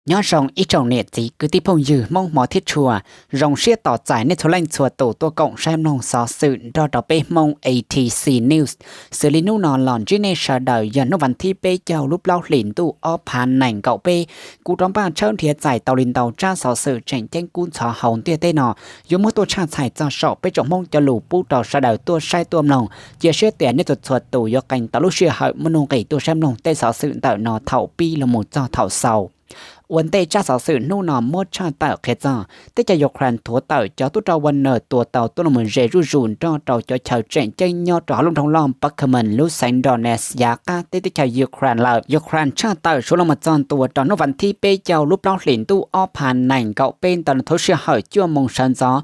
Nyob zoo ib tsoom niam txiv kwv tij phooj ywg Hmoob hmov thiab tshua, zoo siab tos txais nej txhua leej txhua tus tuaj koom saib mloog xov xwm nrog rau peb Hmoob A T C News. Xws li hnub no los ntsib nej sawv daws yog hnub vas thib peb caug lub plaub hlis ntuj ob phav nees nkaum peb, kuv rov npaj tshawb nrhiav txais tau li ntau tsab xov xwm tseem ceeb kub ntxhov hauv ntiaj teb no yuav muab tuaj tshaj txhais txog saum peb tsoom Hmoob cov lus pub rau sawv daws tuaj saib tuaj mloog. Cia siab tias nej txhua txhua tus yuav qee tau lub sij hawm muaj nuj nqis tuaj saib mloog tej xov xwm ntawm no thaum pib los mus txog thaum xaus. Ua ntej tsab xov xwm hnub no muab tshaj tawm qhia txog teb chaws Ukraine thuav tawm cov tub rog Wagner tua tau tuaj los mus ze zuj zus nrog rau cov chaw tseem ceeb nyob rau hauv lub nroog loj Bakhmut lub xeev Donetsk yav qab teb teb chaws Ukraine lawm. Ukraine tshaj tawm suav los mus txog ntua rau hnub vas thib peb caug lub plaub hlis ntuj ob phav nees nkaum peb ntawm lub sij hawm cuaj moos sawv ntxov,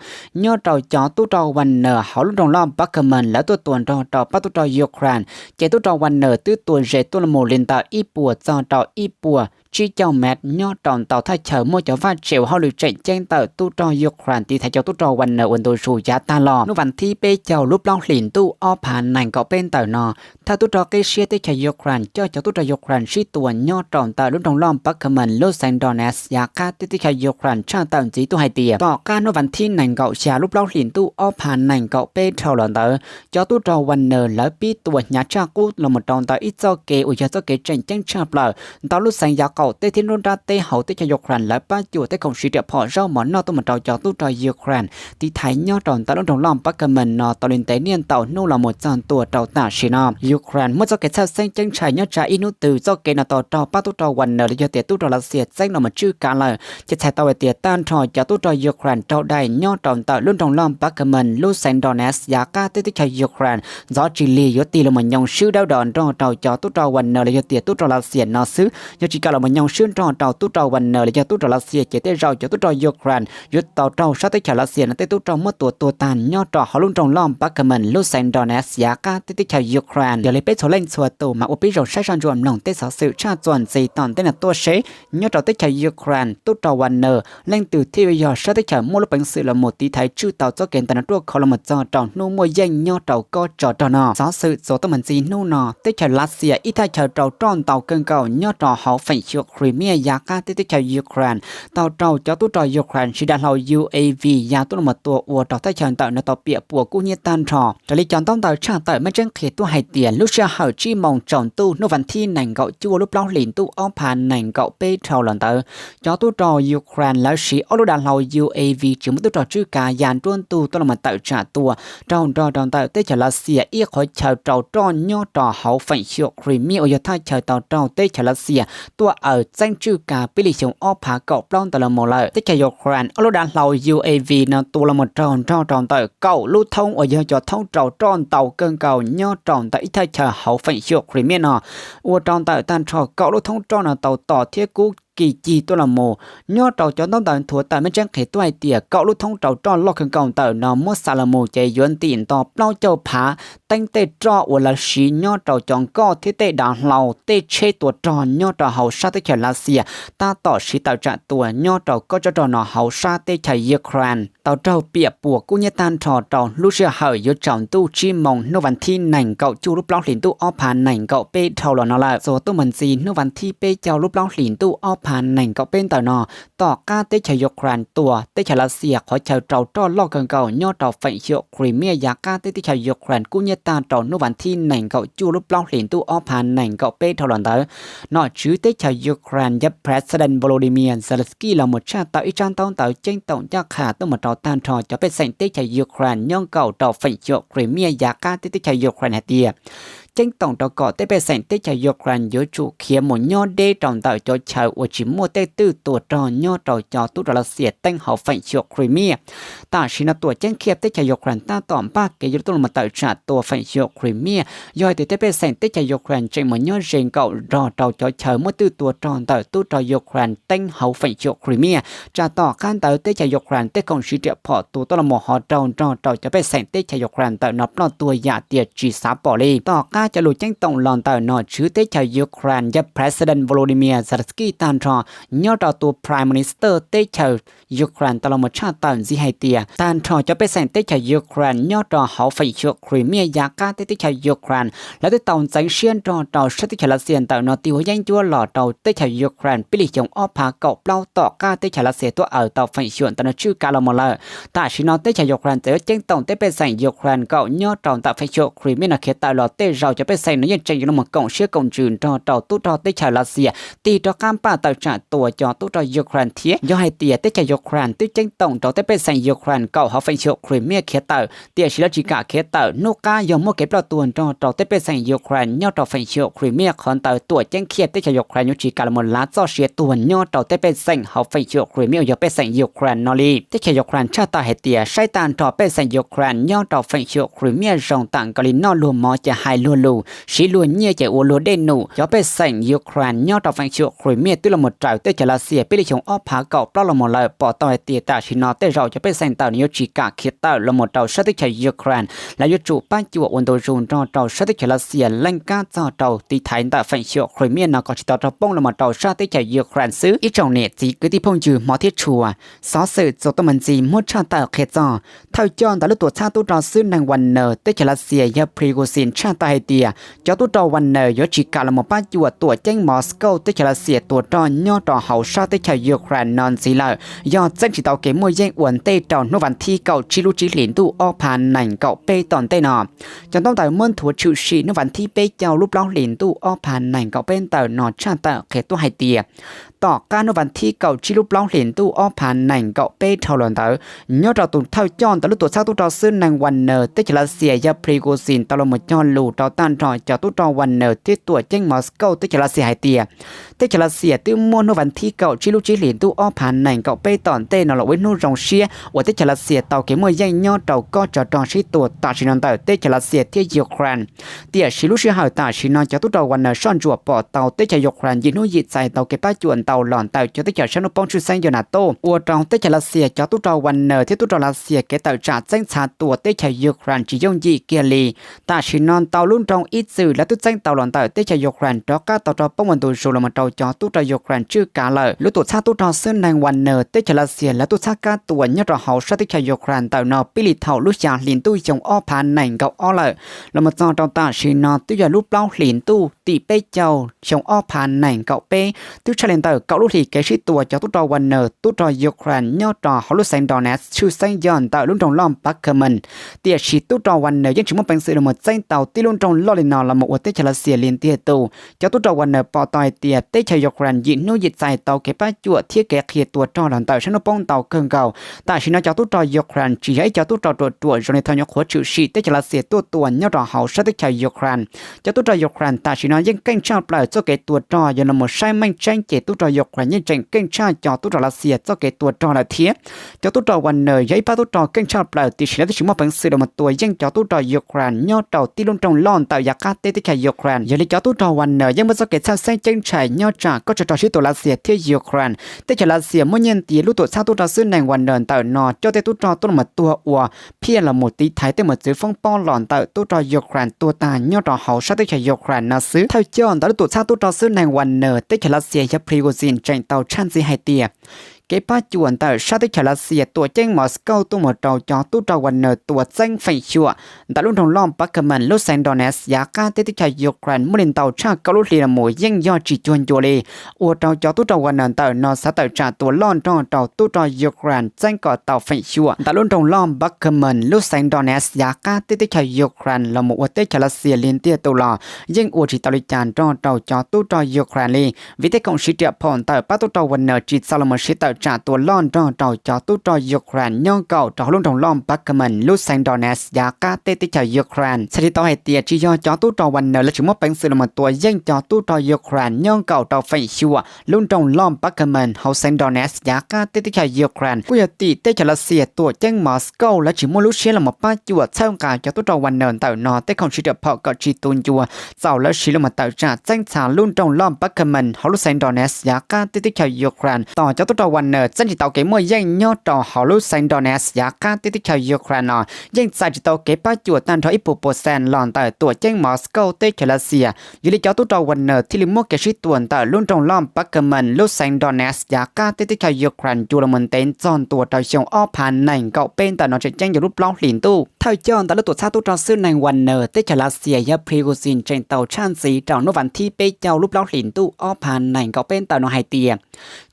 nyob rau cov tub rog Wagner hauv lub nroog loj Bakhmut lawv tuaj tua nrog rau pab tub rog Ukraine, ces tub rog Wagner twb tua ze tuaj los mus li ntawm ib puas txog rau ib puas tsib caug mev nyob rau ntau thaj chaw muaj cov vaj tsev ua hauj lwm tseem ceeb ntawm tub rog Ukraine tiv thaiv cov tub rog Wagner uas ntu zus yav tag los. Hnub vas thib peb caug lub plaub hlis ntuj ob phav nees nkaum peb ntawm no, thawj tub rog qib siab teb chaws Ukraine coj cov tub rog Ukraine sib tua nyob rau ntawm lub nroog loj Bakhmut lub xeev Donetsk yav qab teb teb chaws Ukraine tshaj tawm ntxiv tuaj hais tias tom qab hnub vas thib nees nkaum xya lub plaub hlis ntuj ob phav nees nkaum peb dhau los ntawd, cov tub rog Wagner lawv pib tua hnyav tshaj qub los mus rau ntawm ib txoj kev uas yog txoj kev tseem ceeb tshaj plaws ntau lub xeev yav qaum teb thiab nruab nrab teb hauv teb chaws Ukraine lawv pab cuam tej khoom siv riam phom zaub mov noj tuaj mus rau cov tub rog Ukraine tiv thaiv nyob rau ntawm lub nroog loj Bakhmut no tau li ntev niaj ntau hnub los mus txog ntua rau tam sim no. Ukraine muab txoj kev txhawj xeeb ceeb ntshai nyob tsam ib hnub twg txoj kev no tau raug pab tub rog Wagner los yog tias tub rog Lav Xias txeeb los mus tswj kav lawm, ces txhais tau hais tias tag nrho cov tub rog Ukraine raug dai nyob rau ntawm lub nroog loj Bakhmut lub xeev Donetsk yav qab teb teb chaws Ukraine ntxov tsis lig yuav tig los mus nyoo swb dawb do nrog rau cov tub rog Wagner los yog tias tub rog Lav Xias no xwb. Yog tsis kam los mus nyoo swb nrog rau tub rog Wagner los yog tub rog Lav Xias ces tej zaum cov tub rog Ukraine yuav tau raug sab teb chaws Lav Xias no tej tub rog muab tua tuag tag nyob rau hauv lub nroog loj Bakhmut lub xeev Donetsk yav qab teb teb chaws Ukraine. Yog li peb txhua leej txhua tus mam ua pib zoo saib soj ntsuam mloog tej xov xwm tshaj txuas ntxiv tom ntej no tuaj seb nyob rau teb chaws Ukraine tub rog Wagner leej twg thiaj yuav yog sab teb chaws muaj lub peev xwm los mus tiv thaiv tswj tau txoj kev ntawm no ruaj khov los mus txog rau hnub muaj yeej nyob rau kob tsov rog no. Xov xwm txuas tuaj mus ntxiv hnub no, teb chaws Lav Xias ib thaj chaw rau roj ntau kawg nkaus nyob rau hauv feem xyuam Crimea yav qab teb teb chaws Ukraine tau raug cov tub rog Ukraine siv dav hlau U A V ya tuaj los mus tua ua rau thaj chaw ntawm no tau piam puas kub hnyiab tag nrho. Raws li cov ntaub ntawv tshaj tawm mej tseeb qhia tuaj hais tias lub sij hawm tsib moos tsaus ntuj hnub vas thib nees nkaum cuaj lub plaub hlis ntuj ob phav nees nkaum peb dhau los ntawd, cov tub rog Ukraine lawv siv ob lub dav hlau U A V tsis muaj tub rog tswj kav ya nruab ntug tuaj los mus tawm tsam tua raug nrog rau ntawm teb chaws Lav Xias ib qhov chaw rau roj nyob rau hauv feem xyuam Crimea uas yog thaj chaw tau raug teb chaws Lav Xias tuaj aws txeeb tswj kav pib li xyoo ob phav kaum plaub ntawd los mus lawm. Teb chaws Ukraine ob lub dav hlau U A V no tua los mus raug nrog rau ntawm kaum lub thoob uas yog cov thoob rau roj ntau kawg nkaus nyob rau ntawm ib thaj chaw hauv feem xyuam Crimea no, ua rau ntawm tag nrho kaum lub thoob roj no tau tom thiab kub kis cig tuaj los mus. Nyob rau cov ntaub ntawv nthuav tawm mej tseeb qhia tuaj hais tias kaum lub thoob rau roj loj kawg nkaus ntawm no muab xa los mus ces yuav ntim nto plaub caug phav teeb tej roj uas lawv siv nyob rau cov nkoj thiab tej dav hlau tej tsheb tua rog nyob rau hauv sab teb chaws Lav Xias tab tom siv tawm tsam tua nyob rau kob tsov rog no hauv sab teb chaws Ukraine tau raug piam puas kub hnyiab tag nrho rau lub sij hawm yuav tsaus ntuj tsib moos hnub vas thib nees nkaum cuaj lub plaub hlis ntuj ob phav nees nkaum peb dhau los no lawm. Txuas tuaj mus ntxiv hnub vas thib peb caug lub plaub hlis ntuj ob phav nees nkaum peb ntawm no, tom qab teb chaws Ukraine tua teb chaws Lav Xias qhov chaw rau roj loj kawg nkaus nyob rau feem xyuam Crimea yav qab teb teb chaws Ukraine kub hnyiab tag rau hnub vas thib nees nkaum cuaj lub plaub hlis ntuj ob phav nees nkaum peb dhau los ntawd, nom tswv teb chaws Ukraine yog President Volodymyr Zelensky los mus tshaj tawm ib tsab ntaub ntawv ceeb toom ncaj qha tuaj mus rau tag nrho cov pej xeem teb chaws Ukraine nyob nkaum rau feem xyuam Crimea yav qab teb teb chaws Ukraine hais tias ceeb toom rau kom tej pej xeem teb chaws Ukraine yuav tsum khiav mus nyob deb rau ntawm cov chaw uas tsis muaj tej twj tua rog nyob rau cov tub rog Lav Xias teeb hauv feem xyuam Crimea. Tam sim no tuam ceeb Kyiv teb chaws Ukraine tab tom npaj kev yuav tuaj los tawm tsam tua feem xyuam Crimea yog hais tias tej pej xeem teb chaws Ukraine tseem mus nyob ze nkaum nrog rau cov chaw muaj twj tua rog ntawm tub rog Ukraine teeb hauv feem xyuam Crimea. Tsam tom qab ntawd teb chaws Ukraine tej khoom siv riam phom tua tuaj los mus ho raug nrog rau cov pej xeem teb chaws Ukraine ntawm no ploj tuag yam tias tsis xav pom li. Tom qab cov lus ceeb toom los ntawm nom tswv teb chaws Ukraine yog President Volodymyr Zelensky tag nrho, nyob rau tus Prime Minister teb chaws Ukraine tau los mus tshaj tawm ntxiv hais tias tag nrho cov pej xeem teb chaws Ukraine nyob rau hauv feem xyuam Crimea yav qab teb teb chaws Ukraine, lawv twb tau ntxeev siab nrog rau sab teb chaws Lav Xias ntawm no tig ua yeeb ncuab los rau teb chaws Ukraine pib li xyoo ob phav kaum plaub tom qab teb chaws Lav Xias tuaj aws tau feem xyuam ntawm no tswj kav los mus lawm. Tam sim no teb chaws Ukraine txawm yuav ceeb toom tej pej xeem Ukraine nkaum nyob rau ntawm feem xyuam Crimea no khiav tawm los tej zaum cov pej xeem no yeej tseem yuav los koom siab koom ntsws nrog rau tub rog teb chaws Lav Xias tig rov qab npaj tawm tsam tua cov tub rog Ukraine thiab. Yog hais tias teb chaws Ukraine twb ceeb toom rau tej pej xeem Ukraine nkaum hauv feem xyuam Crimea khiav tawm, tiam sis lawv tsis kam khiav tawm, hnub qab yog muaj kev ploj tuag nrog rau tej pej xeem Ukraine nyob rau feem xyuam Crimea, qhov ntawd tuam ceeb Kyiv teb chaws Ukraine yuav tsis kam los lav txoj sia tuag nyob rau tej pej xeem hauv feem xyuam Crimea uas yog pej xeem Ukraine no li. Teb chaws Ukraine tshaj tawm hais tias saib tag nrho pej xeem Ukraine nyob rau feem xyuam Crimea zoo tam nkaus li noj luag mov ces hais luag lus, siv luag nyiaj ces ua luag dej num. Cov pej xeem Ukraine nyob rau feem xyuam Crimea twb los mus raws teb chaws Lav Xias pib li xyoo ob phav kaum plaub los mus lawm, pom tau hais tias tam sim no tej zaum cov pej xeem ntawm no yuav tsis kam khiav tawm los mus rau sab teb chaws Ukraine. Lawv yuav tsum pab cuam ua ntu zus nrog rau sab teb chaws Lav Xias leej kab txog rau tiv thaiv ntawm feem xyuam Crimea no kom tsis tau rov poob los mus rau sab teb chaws Ukraine xwb. Ib tsoom niam txiv kwv tij phooj ywg hmov thiab tshua, xov xwm txuas tuaj mus ntxiv muab tshaj tawm qhia txog thawj coj ntawm lub tuam txhab tub rog xwb neeg Wagner teb chaws Lav Xias yog Prigozhin tshaj tawm hais tias cov tub rog Wagner yuav tsis kam los mus pab cuam tuam ceeb Moscow teb chaws Lav Xias tua rog nyob rau hauv sab teb chaws Ukraine no ntxiv lawm, yog txeeb tsis tau kev muaj yeej ua ntej rau hnub vas thib kaum tsib lub tsib hlis ntuj ob phav nees nkaum peb tom ntej no. Cov ntaub ntawv muab nthuav tshwm sim hnub vas thib peb caug lub plaub hlis ntuj ob phav nees nkaum peb ntawm no tshaj tawm qhia tuaj hais tias tom qab hnub vas thib kaum tsib lub plaub hlis ntuj ob phav nees nkaum peb dhau los ntawd, nyob rau tus thawj coj ntawm lub tuam txhab tub rog xwb neeg Wagner teb chaws Lav Xias yog Prigozhin tau los mus cog lus rau tag nrho cov tub rog Wagner thiab tuam ceeb Moscow teb chaws Lav Xias hais tias teb chaws Lav Xias twb muab hnub vas thib kaum tsib lub tsib hlis ntuj ob phav nees nkaum peb tom ntej no los ua ib hnub zoo siab uas teb chaws Lav Xias tau kev muaj yeej nyob rau kob tsov rog sib tua tam sim no ntawm teb chaws Lav Xias thiab Ukraine. Tiam sis lub sij hawm tam sim no cov tub rog Wagner soj ntsuam pom tau teb chaws Ukraine yim hnub yim txais tau kev pab cuam ntau los ntawm cov teb chaws sab hnub poob tshwj xeeb yog NATO, ua rau teb chaws Lav Xias cov tub rog Wagner thiab tub rog Lav Xias kev tawm tsam txeeb txhav tua teb chaws Ukraine tsis yooj yim kiag li. Tam sim no ntau lub nroog ib txwm lawv twb txeeb tau los ntawm teb chaws Ukraine rov qab tau rov poob ua ntu zus los mus rau cov tub rog Ukraine tswj kav lawm. Lub tuam txhab tub rog xwb neeg Wagner teb chaws Lav Xias lawv tuaj txhab kab tua nyob rau hauv sab teb chaws Ukraine ntawm no pib li thaum lub xya hlis ntuj xyoo ob phav nees nkaum ob lawm, los mus txog rau tam sim no twb yog lub plaub hlis ntuj tim peb caug xyoo ob phav nees nkaum peb, twb tshaj li ntawm kaum lub hlis kev sib tua cov tub rog Wagner tub rog Ukraine nyob rau hauv lub xeev Donetsk tshwj xeeb yog ntawm lub nroog loj Bakhmut. Tiam sis tub rog Wagner yeej tsis muaj peev xwm los mus txeeb tau tib lub nroog loj li no los mus ua teb chaws Lav Xias li ntiag tug. Cov tub rog Wagner pom tau hais tias teb chaws Ukraine yim hnub yim txais tau kev pab cuam thiab kev qhia tua rog los ntawm sab hnub poob ntau kawg nkaus. Tam sim no cov tub rog Ukraine tsis yog ib cov tub rog ruam ruam zoo li thaum nyuam qhuav tshwm sim teb chaws Lav Xias tuaj tua nyob rau hauv sab teb chaws Ukraine. Cov tub rog Ukraine tam sim no yeej keej tshaj plaws txoj kev tua rog, yog los mus saib meej tseeb ces tub rog Ukraine yeej tseem keej tshaj cov tub rog Lav Xias txoj kev tua rog lawm thiab. Cov tub rog Wagner yog ib pab tub rog keej tshaj plaws, tiam sis lawv twb tsis muaj peev xwm los mus tua yeej cov tub rog Ukraine nyob rau tib lub nroog loj ntawm yav qab teb teb chaws Ukraine. Yog li cov tub rog Wagner yeej muaj txoj kev txhawj xeeb ceeb tsheej nyob tsam kob tsov rog sib tua Lav Xias thiab Ukraine. Teb chaws Lav Xias muaj nyiaj ntiav lub tuam txhab tub rog xwb neeg Wagner ntawm no coj tej tub rog tuaj los mus tuag ua phiaj los mus tiv thaiv tej mus txwv foob pob los ntawm tub rog Ukraine tuag tag nyob rau hauv sab teb chaws Ukraine no xwb. Thawj coj ntawm lub tuam txhab tub rog xwb neeg Wagner teb chaws Lav Xias yog Prigozhin tseem tau tshaj ntxiv hais tias kev pab cuam ntawm sab teb chaws Lav Xias tuam ceeb Moscow tuaj mus rau cov tub rog Wagner tua txeeb feem xyuam ntawm lub nroog loj Bakhmut lub xeev Donetsk yav qab teb teb chaws Ukraine muaj li ntau tshaj kaum lub hlis los mus yeej yog tsis cuag ncua li, ua rau cov tub rog Wagner ntawm no xav tawm tsam tua loj nrog rau tub rog Ukraine txeeb kom tau feem xyuam ntawm lub nroog loj Bakhmut lub xeev Donetsk yav qab teb teb chaws Ukraine los mus ua teb chaws Lav Xias li ntiag tug los yeej ua tsis tau li cas nrog rau cov tub rog Ukraine li. Vim tej khoom siv riam phom ntawm pab tub rog Wagner tsis txaus los mus siv tawm tsam tua loj nrog rau cov tub rog Ukraine nyob nkaum rau hauv lub nroog loj Bakhmut lub xeev Donetsk yav qab teb teb chaws Ukraine. Txhais tsis tau hais tias tsis yog cov tub rog Wagner lawv tsis muaj peev xwm los mus tua yeej cov tub rog Ukraine nyob nkaum rau feem xyuam lub nroog loj Bakhmut hauv xeev Donetsk yav qab teb teb chaws Ukraine, kuj yog tim teb chaws Lav Xias tuam ceeb Moscow lawv tsis muaj lub siab los mus pab cuam txhawb nqa cov tub rog Wagner ntawm no tej khoom siv riam phom kom tsis tu ncua, txaus lawv siv los mus tawm tsam txeeb txhav lub nroog loj Bakhmut hauv lub xeev Donetsk yav qab teb teb chaws Ukraine. Tos cov tub rog Wagner Wagner txeeb tsis tau kev muaj yeej nyob rau hauv lub xeev Donetsk yav qab teb teb chaws Ukraine no, yeej txais tsis tau kev pab cuam tag nrho ib puas puas xees los ntawm tuam ceeb Moscow teb chaws Lav Xias. Yog li cov tub rog Wagner thiaj li muab kev sib tua ntawm lub nroog loj Bakhmut lub xeev Donetsk yav qab teb teb chaws Ukraine ncua los mus ntev txog ntua rau xyoo ob phav nees nkaum peb ntawm no tseem ceeb yog lub plaub hlis ntuj. Thawj coj ntawm lub tuam txhab tub rog xwb neeg Wagner teb chaws Lav Xias yog Prigozhin tseem tau tshaj ntxiv rau hnub vas thib peb caug lub plaub hlis ntuj ob phav nees nkaum peb ntawm no hais tias,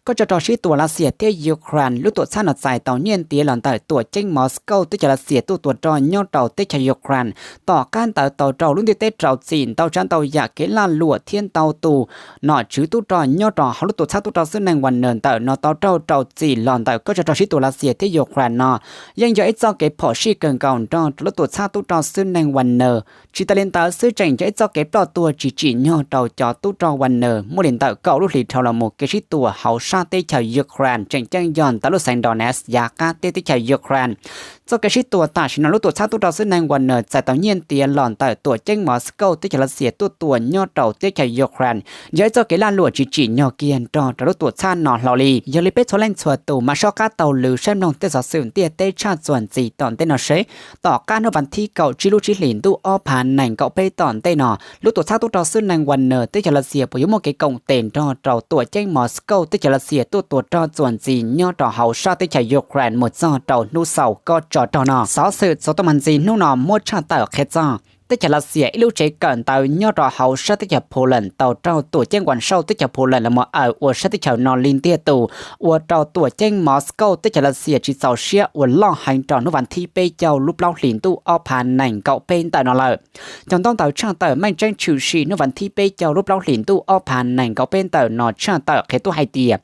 kob tsov rog sib tua Lav Xias thiab Ukraine lub tuam txhab no txais tau nyiaj ntiav los ntawm tuam ceeb Moscow teb chaws Lav Xias tuaj tua rog nyob rau teb chaws Ukraine. Tom qab ntawd tau raug lub ntiaj teb rau txim ntau tsav ntau yam kev laj luam thiab ntau tus nom tswv tub rog nyob rau hauv lub tuam txhab tub rog xwb neeg Wagner ntawm no tau raug rau txim los ntawm kob tsov rog sib tua Lav Xias thiab Ukraine no, yeej yog ib txoj kev phom sij kawg nkaus nrog rau lub tuam txhab tub rog xwb neeg Wagner. Tsis tas li ntawd xwb tseem yog ib txoj kev ploj tuag tsis tsim nyog rau cov tub rog Wagner muaj li ntawm kaum lub hlis dhau los mus kev sib tua hauv sab teb chaws Ukraine tseem ceeb yog ntawm lub xeev Donetsk yav qab teb teb chaws Ukraine. Txoj kev sib tua tam sim no lub tuam txhab tub rog xwb neeg Wagner txais tau nyiaj ntiav los ntawm tuam ceeb Moscow teb chaws Lav Xias tuaj tua nyob rau teb chaws Ukraine, yog ib txoj kev laj luam tsis tsim nyog kiag nrog rau lub tuam txhab no hlo li. Yog li peb txhua leej txhua tus mam soj qab taug lw saib mloog tej xov xwm ntiaj teb tshaj txuas ntxiv tom ntej no seb tom qab hnub vas thib kaum tsib lub tsib hlis ntuj ob phav nees nkaum peb tom ntej no, lub tuam txhab tub rog xwb neeg Wagner teb chaws Lav Xias puas yuav muaj kev koom tes nrog rau tuam ceeb Moscow teb chaws Lav Xias tuaj tua rog txuas ntxiv nyob rau hauv sab teb chaws Ukraine mus txog rau hnub xaus kob tsov rog no. Xov xwm txuas tuaj mus ntxiv hnub no muab tshaj tawm qhia txog teb chaws Lav Xias ib lub tsev kawm ntawv nyob rau hauv sab teb chaws Poland tau raug tuam ceeb Washau teb chaws Poland los mus aws ua sab teb chaws no li ntiag tus, ua rau tuam ceeb Moscow teb chaws Lav Xias tsis txaus siab ua loj heev rau hnub vas thib peb caug lub plaub hlis ntuj ob phav nees nkaum peb ntawm no lawm. Cov ntaub ntawv tshaj tawm meej tseeb tshwm sim hnub vas thib peb caug lub plaub hlis ntuj ob phav nees nkaum peb ntawm no tshaj tawm qhia tuaj hais tias,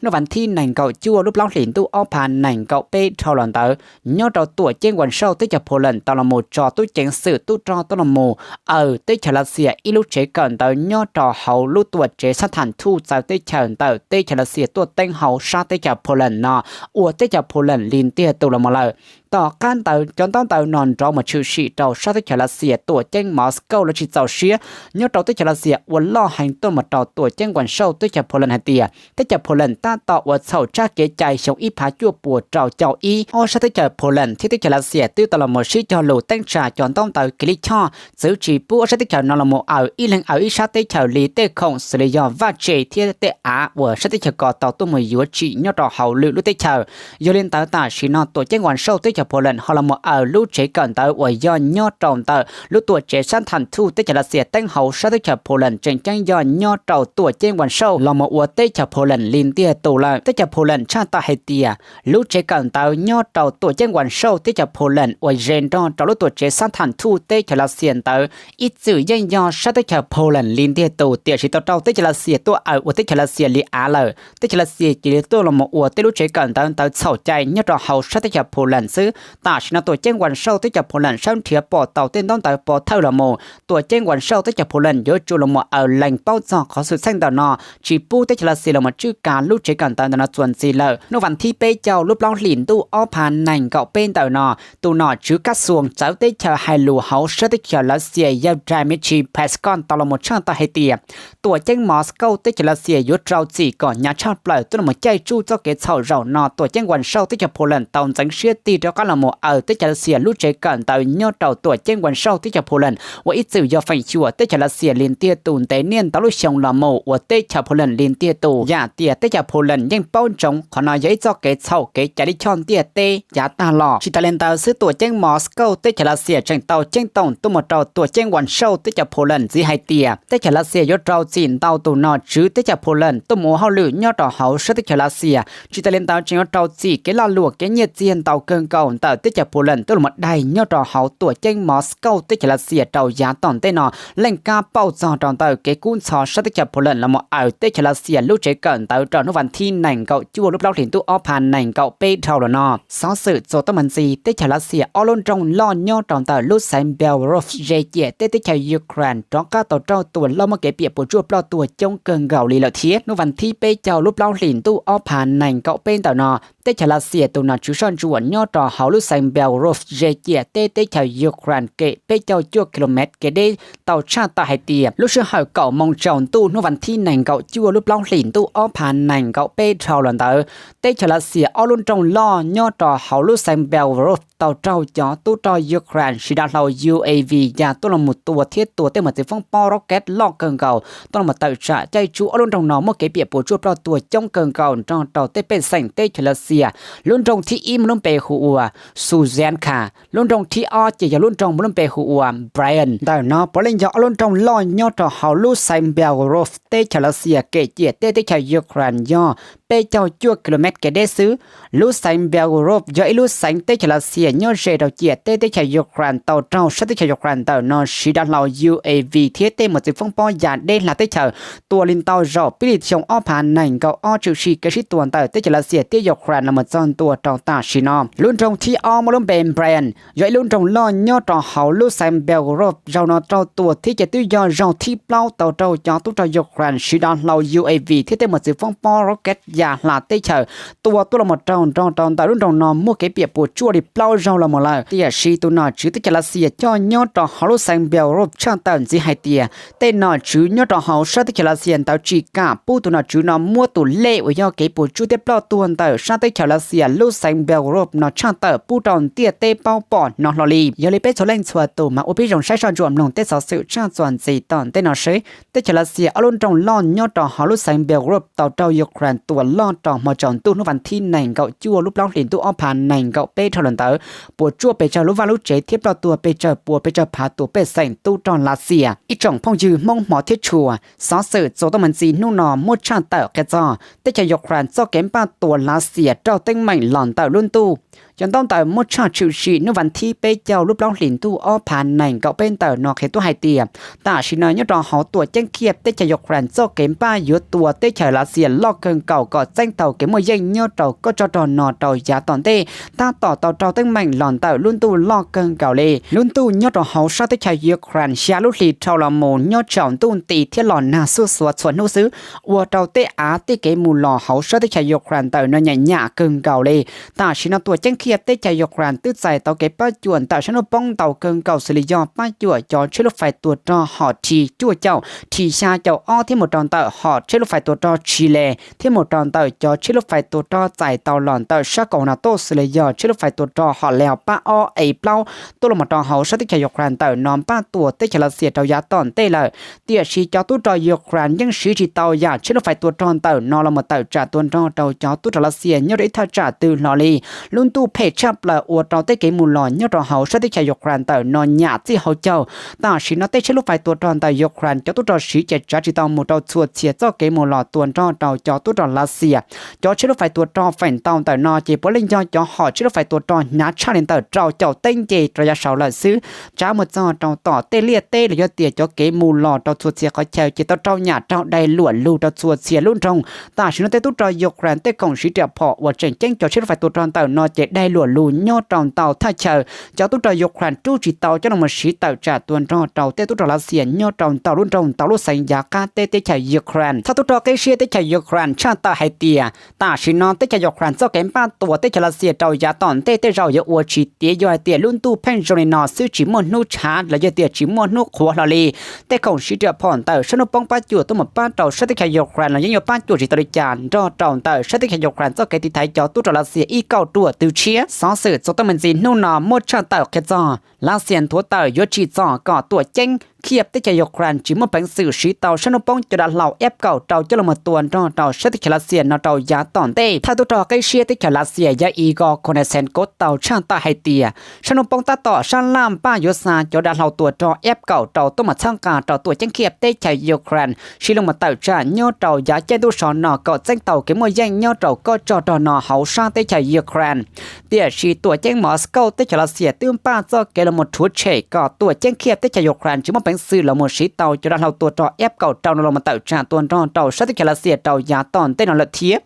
hnub vas thib nees nkaum cuaj lub plaub hlis ntuj ob phav nees nkaum peb dhau los ntawd, nyob rau tuam ceeb Washau teb chaws Poland tau los mus tso tub ceev xwm tub rog tuaj los mus aws teb chaws Lav Xias ib lub tsev kawm ntawv nyob rau hauv lub tuam tsev sab tham thuj txawv teb chaws ntawm teb chaws Lav Xias tuaj teeb hauv sab teb chaws Poland no, ua teb chaws Poland li ntiag tus los mus lawm. Tom qab ntawd cov ntaub ntawv no nrov mus tshwm sim rau sab teb chaws Lav Xias tuam ceeb Moscow lawv tsis txaus siab, nyob rau teb chaws Lav Xias ua loj heev tuaj mus rau tuam ceeb Washau teb chaws Poland hais tias teb chaws Poland tab tom ua txhaum tsab kev cai xyoo ib phav cuaj puas rau caum ib, ob sab teb chaws Poland thiab teb chaws Lav Xias twb tau los mus sib cog lus teeb tsa cov ntaub ntawv kev lij choj txwv tsis pub ob sab teb chaws no los mus aws ib leeg aws ib sab teb chaws li tej khoom xws li yog vaj tse thiab tej av uas sab teb chaws ko tau tuaj mus yuav tsim nyob rau hauv lwm lub teb chaws. Yog li ntawd tam sim no tuam ceeb Washau teb chaws Poland ho los mus aws lub tsev kawm ntawv uas yog nyob rau ntawm lub tuam tsev sab tham thuj teb chaws Lav Xias teeb hauv sab teb chaws Poland tseem ceeb yog nyob rau tuam ceeb Washau los mus ua teb chaws Poland li ntiag tus lawm. Teb chaws Poland tshaj tawm hais tias lub tsev kawm ntawv nyob rau tuam ceeb Washau teb chaws Poland uas ze nrog rau lub tuam tsev sab tham thuj teb chaws Lav Xias ntawd ib txwm yeej yog sab teb chaws Poland li ntiag tus, tiam sis tau raug teb chaws Lav Xias tuaj aws ua teb chaws Lav Xias li av lawm. Teb chaws Lav Xias cia li tuaj los mus ua tej lub tsev kawm ntawv ntawd txhaum cai nyob rau hauv sab teb chaws Poland xwb. Tam sim no tuam ceeb Washau teb chaws Poland sawv nrhiav pom tau tej ntaub ntawv pov thawj los mus, tuam ceeb Washau teb chaws Poland yuav tsum los mus aws lees paub txog qhov xwm txheej ntawm no, tsis pub teb chaws Lav Xias los mus tswj kav lub tsev kawm ntawv ntawm no txuas ntxiv lawm. Hnub vas thib peb caug lub plaub hlis ntuj ob phav nees nkaum peb ntawm no, tus nom tswv kab xuas txawv teb chaws hais lus hauv sab teb chaws Lav Xias yog Dmitry Peskov tau los mus tshaj tawm hais tias tuam ceeb Moscow teb chaws Lav Xias yuav rau txim kom hnyav tshaj plaws tuaj los mus caij tsuj txoj kev txhaum zaum no tuam ceeb Washau teb chaws Poland tau ntxeev siab tig rov qab los mus aws teb chaws Lav Xias lub tsev kawm ntawv nyob rau tuam ceeb Washau teb chaws Poland uas ib txwm yog feem xyuam teb chaws Lav Xias li ntiag tus ntev niaj ntau lub xyoo los mus ua teb chaws Poland li ntiag tus. Yam tias teb chaws Poland yeej paub ntsoov qhov no yog ib txoj kev txhaum kev cai lij choj ntiaj teb yav tag los. Tsis tas li ntawd xwb tuam ceeb Moscow teb chaws Lav Xias tseem tau ceeb toom tuaj mus rau tuam ceeb Washau teb chaws Poland ntxiv hais tias teb chaws Lav Xias yuav rau txim ntau tus nom tswv teb chaws Poland tuaj mus ua hauj lwm nyob rau hauv sab teb chaws Lav Xias. Tsis tas li ntawd tseem yuav rau txim kev laj luam kev nyiaj txiag ntau kawg nkaus ntawm teb chaws Poland tuaj los mus daig nyob rau hauv tuam ceeb Moscow teb chaws Lav Xias rau yav tom ntej no, leej kab pauj txog rau ntawm kev kub ntxhov sab teb chaws Poland los mus aws teb chaws Lav Xias lub tsev kawm ntawv rau hnub vas thib nees nkaum cuaj lub plaub hlis ntuj ob phav nees nkaum peb dhau los no. Xov xwm txuas tuaj mus ntxiv, teb chaws Lav Xias ob lub nroog loj nyob rau ntawm lub xeev Belgorod ze ciam teb teb chaws Ukraine rov qab tau raug tua loj muaj kev piam puas tsuaj ploj tuag coob kawg nkaus li lawm thiab. Hnub vas thib peb caug lub plaub hlis ntuj ob phav nees nkaum peb ntawm no, teb chaws Lav Xias tus nom tswv soj ntsuam nyob rau hauv lub xeev Belgorod ze ciam teb teb chaws Ukraine kem peb caug cuaj kilomev kev deb tau tshaj tawm hais tias lub sij hawm kaum moos tsaus ntuj hnub vas thib nees nkaum cuaj lub plaub hlis ntuj ob phav nees nkaum peb dhau los ntawd, teb chaws Lav Xias ob lub nroog loj nyob rau hauv lub xeev Belgorod tau raug cov tub rog Ukraine siv dav hlau U A V ya tuaj los mus tua thiab tua tej mos txwv foob pob rocket loj kawg nkaus tuaj los mus tawm tsam caij tsuj ob lub nroog no muaj kev piam puas tsuaj ploj tuag coob kawg nkaus nrog rau tej pej xeem teb chaws Lav Xias. Lub nroog thib ib muaj lub npe hu ua Suzianka, lub nroog thib ob ces yog lub nroog muaj lub npe hu ua Bryansk. Ntawm no puav leej yog ob lub nroog loj nyob rau hauv lub xeev Belgorod teb chaws Lav Xias kem ciam teb teb chaws Ukraine yog peb caug cuaj kilomev kev deb xwb. Lub xeev Belgorod yog ib lub xeev teb chaws Lav Xias nyob ze rau ciam teb teb chaws Ukraine tau raug sab teb chaws Ukraine ntawm no siv dav hlau U A V thiab tej mos txwv foob pob ya deb hla teb chaws tua li ntau zaum pib li xyoo ob phav nees nkaum ob tshwm sim kev sib tua ntawm teb chaws Lav Xias thiab Ukraine los mus txog ntua rau tam sim no. Lub nroog thib ob muaj lub npe Bryansk yog ib lub nroog loj nyob rau hauv lub xeev Belgorod. Zaug no raug tua thiab ces twb yog zaug thib plaub tau raug cov tub rog Ukraine siv dav hlau U A V thiab tej mos txwv foob pob rocket ya hla teb chaws tua tuaj los mus raug nrog rau ntawm lub nroog no muaj kev piam puas tsuaj li plaub zaug los mus lawm. Tiam sis tus nom tswv teb chaws Lav Xias coj nyob rau hauv lub xeev Belgorod tshaj tawm ntxiv hais tias tej nom tswv nyob rau hauv sab teb chaws Lav Xias ntawd tsis kam pub tus nom tswv no muab tus lej uas yog kev puas tsuaj thiab ploj tuag ntawm sab teb chaws Lav Xias lub xeev Belgorod no tshaj tawm pub rau ntiaj teb paub pom hnov hlo li. Yog li peb txhua leej txhua tus mas ua peb zoo saib soj ntsuam mloog tej xov xwm tshaj txuas ntxiv tom ntej no seb teb chaws Lav Xias ob lub nroog loj nyob rau hauv lub xeev Belgorod tau raug Ukraine tua loj rau hmo tsaus ntuj hnub vas thib nees nkaum cuaj lub plaub hlis ntuj ob phav nees nkaum peb dhau los ntawd puas tsuaj pes tsawg lub vaj lub tsev thiab ploj tuag pes tsawg puas pes tsawg phav tus pej xeem tub rog Lav Xias. Ib tsoom phooj ywg Hmoob hmov thiab tshua, xov xwm txuas tau me ntxiv hnub no muab tshaj tawm qhia txog teb chaws Ukraine txoj kev npaj tua Lav Xias raug teeb meem los ntawm lub ntuj. Cov ntaub ntawv muab tshaj tshwm sim hnub vas thib peb caug lub plaub hlis ntuj ob phav nees nkaum peb ntawm no qhia tuaj hais tias tam sim no nyob rau hauv tuam ceeb Kyiv teb chaws Ukraine txoj kev npaj yuav tua teb chaws Lav Xias loj kawg nkaus kom txeeb tau kev muaj yeej nyob rau kob tsov rog no rau yav tom ntej tab tom tau raug teeb meem los ntawm lub ntuj loj kawg nkaus li. Lub ntuj nyob rau hauv sab teb chaws Ukraine xya lub hlis dhau los mus nyob tsaus ntuj nti thiab los nag xuj xuav txhua hnub xwb, ua rau tej av tej kev mus los hauv sab teb chaws Ukraine ntawm no nyam nyam kawg nkaus li. Tam sim no tuam ceeb Kyiv teb chaws Ukraine twb txais tau kev pab cuam ntawm sab hnub poob ntau kawg nkaus xws li yog pab cuam cov tsheb lub fais tua rog hom T cuaj caum, T xya caum ob thiab mus rau ntawm hom tsheb lub fais tua rog Chile thiab mus rau ntawm cov tsheb lub fais tua rog txais tau los ntawm sab koom NATO xws li yog tsheb lub fais tua rog hom Leopard ob A plaub tuaj los mus rau hauv sab teb chaws Ukraine ntawm no npaj tua teb chaws Lav Xias rau yav tom ntej lawm. Tiam sis cov tub rog Ukraine yeej siv tsis tau yam tsheb lub fais tua rog ntawm no los mus tawm tsam tua nrog rau cov tub rog Lav Xias nyob rau ib thaj tsam twg hlo li. Lub ntuj phem tshaj plaws ua rau tej kev mus los nyob rau hauv sab teb chaws Ukraine ntawm no nyam txij hauv caug. Tam sim no tej tsheb lub fais tua rog ntawm Ukraine cov tub rog siv ces tsav tsis tau mus rau txhua txhia txoj kev mus los tua nrog rau cov tub rog Lav Xias. Cov tsheb lub fais tua rog feem ntau ntawm no ces puav leej yog cov hom tsheb lub fais tua rog hnyav tshaj li ntawm rau caum teb nce rau yav saud lawm xwb. Tsav mus txog rau tom tej liaj teb los yog tias cov kev mus los rau txhua txhia qhov chaw ces tau raug nyam raug daig luam lug rau txhua txhia lub nroog. Tam sim no tej tub rog Ukraine tej khoom siv riam phom uas tseem ceeb cov tsheb lub fais tua rog ntawm no ces daig luam lug nyob rau ntau thaj chaw. Cov tub rog Ukraine rub tsis tau coj los mus siv tawm tsam tua nrog rau tej tub rog Lav Xias nyob rau ntau lub nroog ntau lub xeev yav qab teb teb chaws Ukraine. Thawj tub rog qib siab teb chaws Ukraine tshaj tawm hais tias tam sim no teb chaws Ukraine txoj kev npaj tua teb chaws Lav Xias rau yav tom ntej tej zaum yuav ua tsis tiav yog hais tias lub ntuj pheej zoo li no xwb tsis muaj hnub tshav los yog tias tsis muaj hnub qhuav hlo li. Tej khoom siv riam phom ntawm sab hnub poob pab cuam tuaj mus pab rau sab teb chaws Ukraine los yeej yuav pab cuam tsis tau li cas nrog rau ntawm sab teb chaws Ukraine txoj kev tiv thaiv cov tub rog Lav Xias ib kauj ruam twg tshiab. Xov xwm txuas tau me ntxiv hnub no muab tshaj tawm qhia txog Lav Xias nthuav tawm yuav tsim txom kom tuam ceeb Kyiv teb chaws Ukraine tsis muaj peev xwm siv tau sab hnub poob cov dav hlau F kaum rau coj los mus tua nrog rau sab teb chaws Lav Xias no rau yav tom ntej. Thawj tub rog qib siab teb chaws Lav Xias yog Igor Konashenkov tau tshaj tawm hais tias sab hnub poob tab tom sab laj npaj yuav xa cov dav hlau tua rog F kaum rau tuaj mus txhawb nqa rau tuam ceeb Kyiv teb chaws Ukraine siv los mus tawm tsam nyob rau yav caij ntuj so no kom txeeb tau kev muaj yeej nyob rau kob tsov rog no hauv sab teb chaws Ukraine. Tiam sis tuam ceeb Moscow teb chaws Lav Xias twb npaj txoj kev los mus rhuav tshem kom tuam ceeb Kyiv teb chaws Ukraine tsis muaj peev xwm los mus siv tau cov dav hlau tua rog F kaum rau no los mus tawm tsam tua nrog rau sab teb chaws Lav Xias rau yav tom ntej no lawm thiab.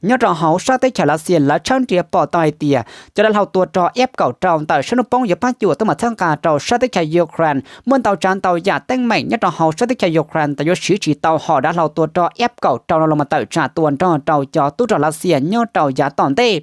Nyob rau hauv sab teb chaws Lav Xias lawv tshawb nrhiav pom tau hais tias cov dav hlau tua rog F kaum rau ntawm sab hnub poob yuav pab cuam tuaj mus txhawb nqa rau sab teb chaws Ukraine. Muaj ntau tsav ntau yam teeb meem nyob rau hauv sab teb chaws Ukraine ntawd yuav siv tsis tau hom dav hlau tua rog F kaum rau no los mus tawm tsam tua nrog rau cov tub rog Lav Xias nyob rau yav tom ntej.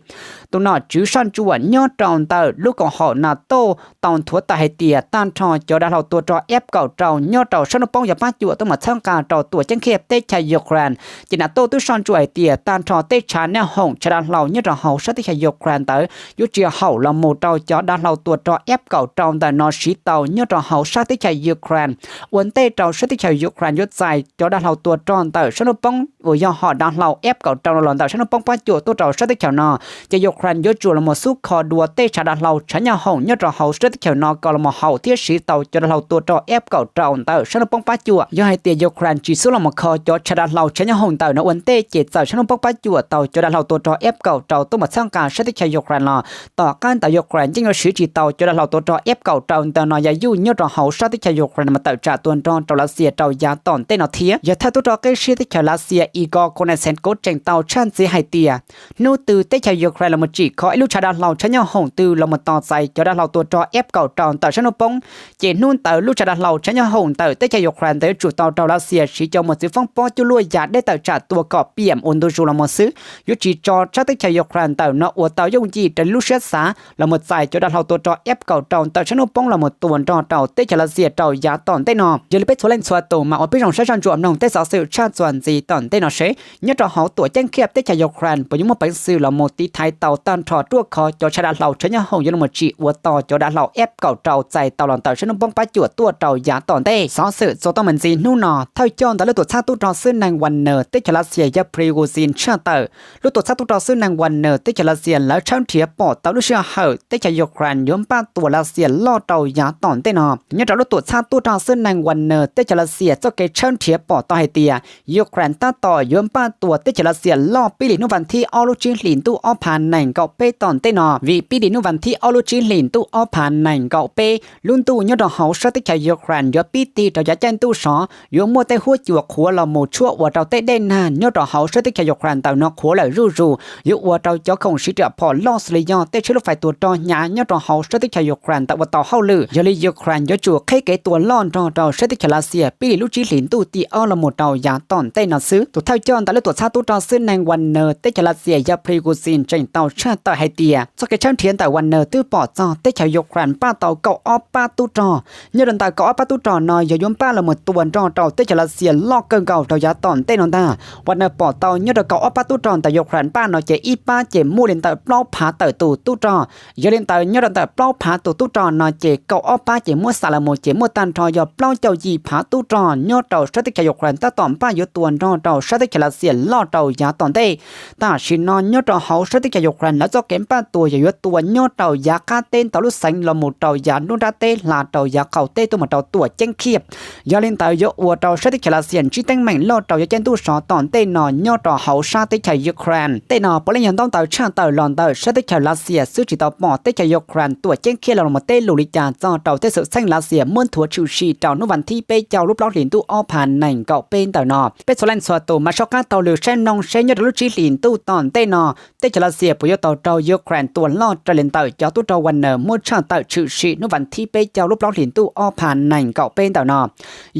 Tus nom tswv soj ntsuam nyob rau ntawm lub koom haum NATO tau nthuav tawm hais tias tag nrho cov dav hlau tua rog F kaum rau nyob rau sab hnub poob yuav pab cuam tuaj mus txhawb nqa rau tuam ceeb khiaj teb chaws Ukraine. Ces NATO twb soj ntsuam hais tias tag nrho tej tshav nyob hoom tshav dav hlau nyob rau hauv sab teb chaws Ukraine ntawd yuav tsis haum los mus rau cov dav hlau tua rog F kaum rau ntawm no siv tau nyob rau hauv sab teb chaws Ukraine. Ua ntej rau sab teb chaws Ukraine yuav txais cov dav hlau tua rog ntawm sab hnub poob uas yog hom dav hlau F kaum rau no los ntawm sab hnub poob pab cuam tuaj rau sab teb chaws no, ces Ukraine yuav tsum los mus xub kho dua tej tshav dav hlau tshav nyob hoom nyob rau hauv sab teb chaws no kom los mus haum thiab siv tau cov dav hlau tua rog F kaum rau ntawm sab hnub poob pab cuam. Yog hais tias Ukraine tsis xub los mus kho cov tshav dav hlau tshav nyob hoom ntawm no ua ntej ces txawm sab hnub poob pab cuam tau cov dav hlau tua rog F kaum rau tuaj mus txhawb nqa sab teb chaws Ukraine los tom qab ntawd Ukraine yeej yuav siv tsis tau cov dav hlau tua rog F kaum rau ntawm no yam yuj nyob rau hauv sab teb chaws Ukraine mus tawm tsam tua nrog rau Lav Xias rau yav tom ntej no thiab. Yog thawj tub rog qib siab teb chaws Lav Xias Igor Konashenkov tseem tau tshaj ntxiv hais tias hnub twg teb chaws Ukraine los mus tsim kho ib lub tshav dav hlau tshav nyob hoom twg los mus tos txais cov dav hlau tua rog F kaum rau ntawm sab hnub poob, ces hnub ntawd lub tshav dav hlau tshav nyob hoom ntawm teb chaws Ukraine ntawd yuav tsum tau raug Lav Xias siv cov mos txwv foob pob cuaj luaj ya deb tawm tsam tua kom piam ua ntu zus los mus xwb, yuav tsis tso sab teb chaws Ukraine ntawm no ua tau yooj yim raws li lub siab xav los mus txais cov dav hlau tua rog F kaum rau ntawm sab hnub poob los mus tua nrog rau teb chaws Lav Xias rau yav tom ntej no. Yog li peb txhua leej txhua tus mas ua peb zoo saib soj ntsuam mloog tej xov xwm tshaj txuas ntxiv tom ntej no seb nyob rau hauv tuam ceeb khiaj teb chaws Ukraine puas yuav muaj peev xwm los mus tiv thaiv tau tag nrho ruaj khov cov tshav dav hlau tshav nyob hoom yuav los mus tsim ua tog cov dav hlau F kaum rau txais tau los ntawm sab hnub poob pab cuam tuaj rau yav tom ntej. Xov xwm txuas tau mus ntxiv hnub no, thawj coj ntawm lub tuam txhab tub rog xwb neeg Wagner teb chaws Lav Xias yog Prigozhin tshaj tawm. Lub tuam txhab tub rog xwb neeg Wagner teb chaws Lav Xias lawv tshawb nrhiav pom tau lub sij hawm teb chaws Ukraine yuav npaj tua Lav Xias loj rau yav tom ntej no. Nyob rau lub tuam txhab tub rog xwb neeg Wagner teb chaws Lav Xias txoj kev tshawb nrhiav pom tau hais tias Ukraine tab tom yuav npaj tua teb chaws Lav Xias loj pib li hnub vas thib ob lub tsib hlis ntuj ob phav nees nkaum peb tom ntej no, vim pib li hnub vas thib ob lub tsib hlis ntuj ob phav nees nkaum peb lub ntuj nyob rau hauv sab teb chaws Ukraine yuav pib tig rau yav caij ntuj sov yuav muaj tej huab cua qhuav los mus tshuaj ua rau tej dej nag nyob rau hauv sab teb chaws Ukraine ntawm no qhuav lawm zuj zus, yuav ua rau cov khoom siv riam phom loj xws li yog tej tsheb lub fais tua rog hnyav nyob rau hauv sab teb chaws Ukraine ntawm ua tau hauj lwm. Yog li Ukraine yuav tsum qhib kev tua loj nrog rau sab teb chaws Lav Xias pib li lub tsib hlis ntuj tim ob los mus rau yav tom ntej no xwb. Tus thawj coj ntawm lub tuam txhab tub rog xwb neeg Wagner teb chaws Lav Xias yog Prigozhin tseem tau tshaj tawm hais tias txoj kev tshawb nrhiav ntawm Wagner twb pom txog teb chaws Ukraine npaj tau kaum ob pab tub rog. Nyob rau ntawm kaum ob pab tub rog no yog yuav npaj los mus tua nrog rau teb chaws Lav Xias loj kawg nkaus rau yav tom ntej no ntag. Wagner pom tau nyob rau kaum ob pab tub rog ntawm Ukraine npaj no ces ib pab ces muaj li ntawm plaub phav tawm tus tub rog. Yog li ntawd nyob rau ntawm plaub phav tus tub rog no ces kaum ob pab ces muab xam los mus ces muaj tag nrho yog plaub caug yim phav tub rog nyob rau sab teb chaws Ukraine tab tom npaj yuav tua nrog rau sab teb chaws Lav Xias loj rau yav tom ntej. Tam sim no nyob rau hauv sab teb chaws Ukraine lawv txoj kev npaj tua yog yuav tua nyob rau yav qab teb ntau lub xeev los mus rau yav nruab nrab teb hla rau yav qaum teb tuaj mus rau tuam ceeb Kiev. Yog li ntawd yuav ua rau sab teb chaws Lav Xias ntsib teeb meem loj rau yav caij ntuj sov tom ntej no nyob rau hauv sab teb chaws Ukraine. Tej no puav leej yog ntaub ntawv tshaj tawm los ntawm sab teb chaws Lav Xias xwb, tsis tau pom teb chaws Ukraine tuam ceeb Kiev los mus teb lus li cas txog rau tej xwm txheej Lav Xias muab nthuav tshwm sim rau hnub vas thib peb caug lub plaub hlis ntuj ob phav nees nkaum peb ntawm no. Peb txhua leej txhua tus mas soj qab taug lw saib mloog seb nyob rau lub tsib hlis ntuj tom ntej no teb chaws Lav Xias puas yuav tau raug Ukraine tua loj raws li ntawm cov tub rog Wagner muab tshaj tawm tshwm sim hnub vas thib peb caug lub plaub hlis ntuj ob phav nees nkaum peb ntawm no.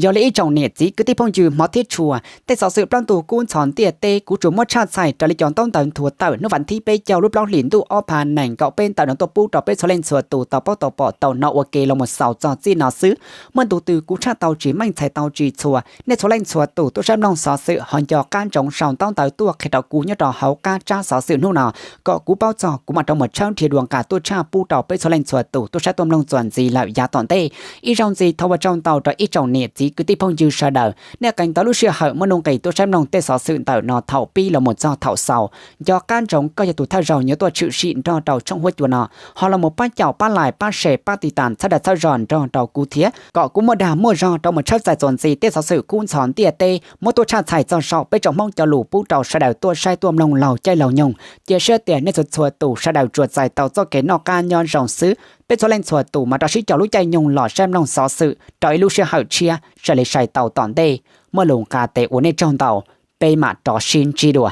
Yog li ib tsoom niam txiv kwv tij phooj ywg hmov thiab tshua, tej xov xwm plaub ntug kub ntxhov ntiaj teb kuv tsuas muab tshaj txhais raws li cov ntaub ntawv nthuav tawm hnub vas thib peb caug lub plaub hlis ntuj ob phav nees nkaum peb ntawm no tuaj pub rau peb txhua leej txhua tus tau paub tau pom tau hnov ua ke los mus xaus txog txij no xwb. Muaj ntu twg kuv tshaj tau tsis meej txhais tau tsis txhua, nej txhua leej txhua tus tuaj saib mloog xov xwm ho nco qab ntsoov sau ntaub ntawv tuaj qhia rau kuv nyob rau hauv qab tsab xov xwm hnub no, kom kuv paub txog kuv mam rov mus tshawb nrhiav dua nqa tuaj tshaj pub rau peb txhua leej txhua tus tuaj saib tuaj mloog txuas ntxiv lawm yav tom ntej. Ib zaug ntxiv thov ua tsaug ntau rau ib tsoom niam txiv kwv tij phooj ywg sawv daws nej qee tau lub sij hawm muaj nuj nqis tuaj saib mloog tej xov xwm ntawm no thaum pib los mus txog thaum xaus. Nco qab ntsoov koj yog tus thawj zaug yuav tuaj tshwm sim nrog rau tshooj huab cua no, ho los mus pab caum pab like pab share pab tiv tas txhawb dag txhawb zog nrog rau kuv thiab kom kuv muaj dag muaj zog rov mus tshawb txais txuas ntxiv tej xov xwm kub ntxhov ntiaj teb muab tuaj tshaj txhais txog saum peb tsoom Hmoob cov lus pub rau sawv daws tuaj saib tuaj mloog laug caij laug nyoog. Cia siab tias nej txhua txhua tus sawv daws tsuas txais tau txoj kev noj qab nyob zoo xwb. Peb txhua leej txhua tus mam rov sib caum lub caij nyoog los saib mloog xov xwm rau ib lub sij hawm tshiab, saib li sai tau tom ntej. Muaj lus nqa tes ua nej tsaug ntau, peb mam rov sib ntsib dua.